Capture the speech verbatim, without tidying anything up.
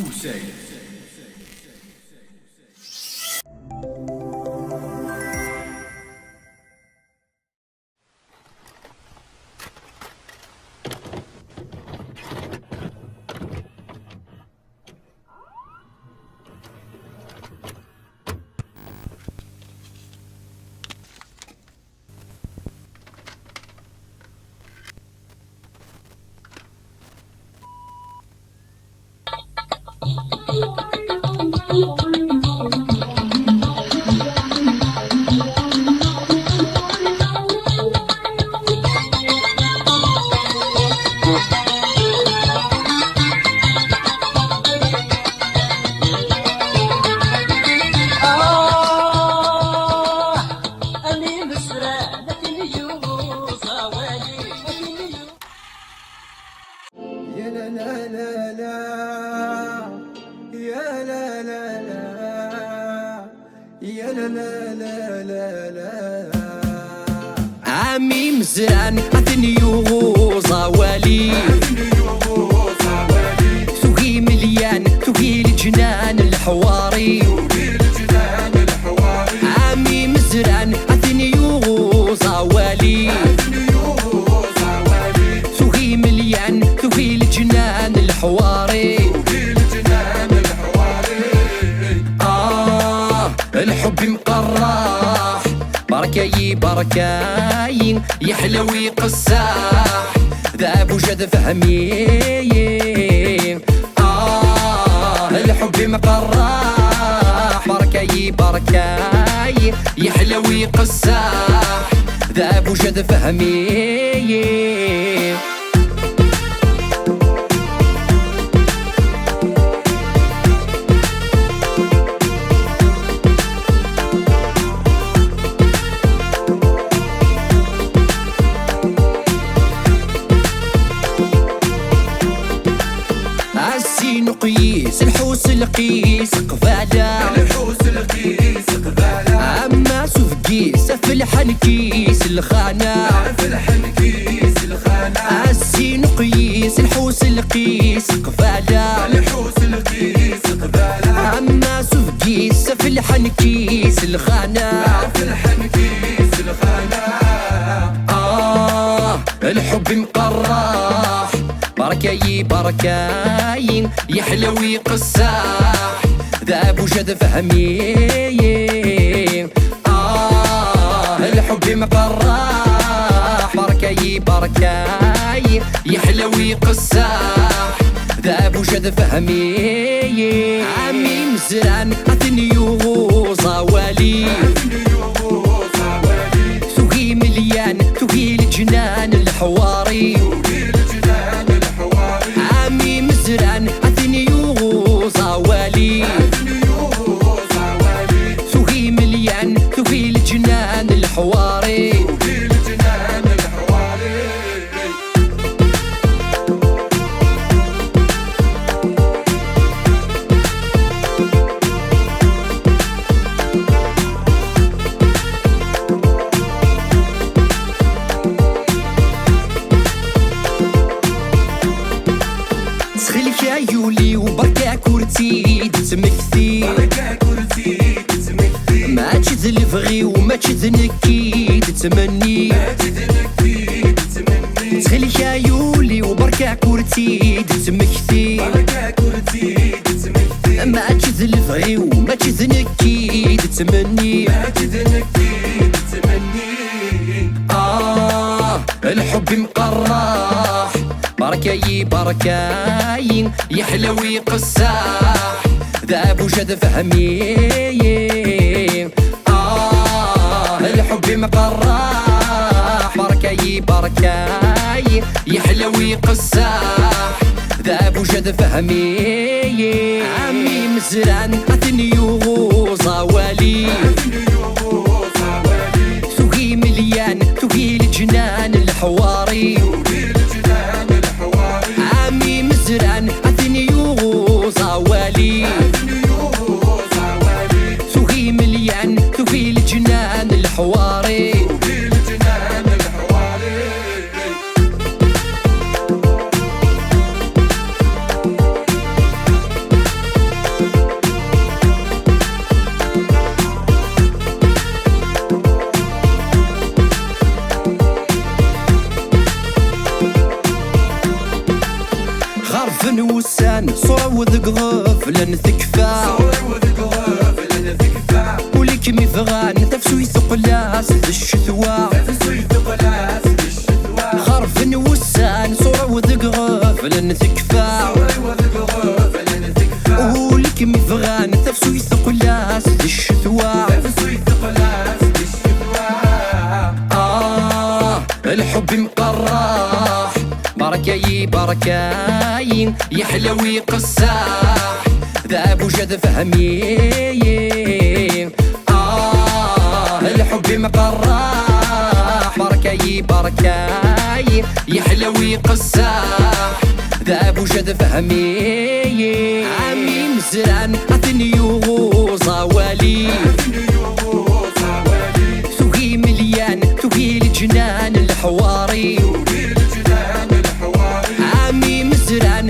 Usay. Ah, a mi mesran, a tin yuẓ awali, a tin yu- Ya la la la la, ya la la la, ya la la la la la. Am imezran, a ten yuɣ uẓawali. Tugi imelyan, tugi leǧnan leḥwari. Am imezran, a ten yuɣ uẓawali. Tugi imelyan, tugi leǧnan leḥwari. Ah, lḥubb imqerraḥ. Berkayi, berkayi, yeḥla wiqessaḥ. D abujad fehmi. Ah, lḥubb imqerraḥ. Berkayi, berkayi, yeḥla wiqessaḥ. D abujad fehmi. Assinuq yis, lḥus lqis qbala. Lḥus lqis qbala. Ama s ufgis, afelḥan kis lxana. Afelḥan kis lxana. Assinuq yis, lḥus lqis qbala. Lḥus lqis qbala. Ama s ufgis, afelḥan kis lxana. Afelḥan kis lxana. Ah, lḥubb imqerraḥ. Berkayi, berkayi, yeḥla wiqessaḥ. D abujad fehmi. Ah, lḥubb imqerraḥ. Berkayi, berkayi, yeḥla wiqessaḥ. D abujad fehmi. Am imezran, a ten yuɣ uẓawali. Tugi imelyan, tugi leǧnan leḥwari. Am imezran, a ten yuɣ uẓawali. Tugi imelyan, tugi leǧnan leḥwari. Ttxil-k ay ul-iw, berka ur tt-id-ttmekti. Berka ur tt-id-ttmekti. Mačči d lebɣi-w, mačči d nekk i d-ttmenni. Mačči d nekk i d-ttmenni. Ttxil-k ay ul-iw, berka ur tt-id-ttmekti. Berka ur tt-id-ttmekti. Mačči d lebɣi-w, mačči d nekk i d-ttmenni. Mačči d nekk i d-ttmenni. Ah, lḥubb imqerraḥ. Berkayi, berkayi, yeḥla wiqessaḥ. D abujad fehmi. Ah, lḥubb imqerraḥ. Berkayi, berkayi, yeḥla wiqessaḥ. D abujad fehmi. Am imezran, a ten yuɣ uẓawali. Tugi imelyan, tugi leǧnan leḥwari. Am imezran, a ten yuɣ uẓawali. Tugi imelyan, tugi leǧnan leḥwari. Ɣerben wussan, ṣṣura-w deg ɣeflen tekfa. Ul-ik mi bɣan tafsuyt teqqel-as d ccetwa. Ɣerben wussan, ṣṣura-w deg ɣeflen tekfa. Ul-ik mi bɣan tafsuyt teqqel-as d ccetwa. Ah, lḥubb imqerreḥ, berkayi berkayi, yeḥla u iqesseḥ, d abujad fehmi. Ah, lḥubb imqerreḥ, berkayi berkayi, yeḥla u iqesseḥ, d abujad fehmi. Am imezran ad ten-yuɣ uẓawali. Tugi imelyan, tugi leǧnan leḥwari. Am imezran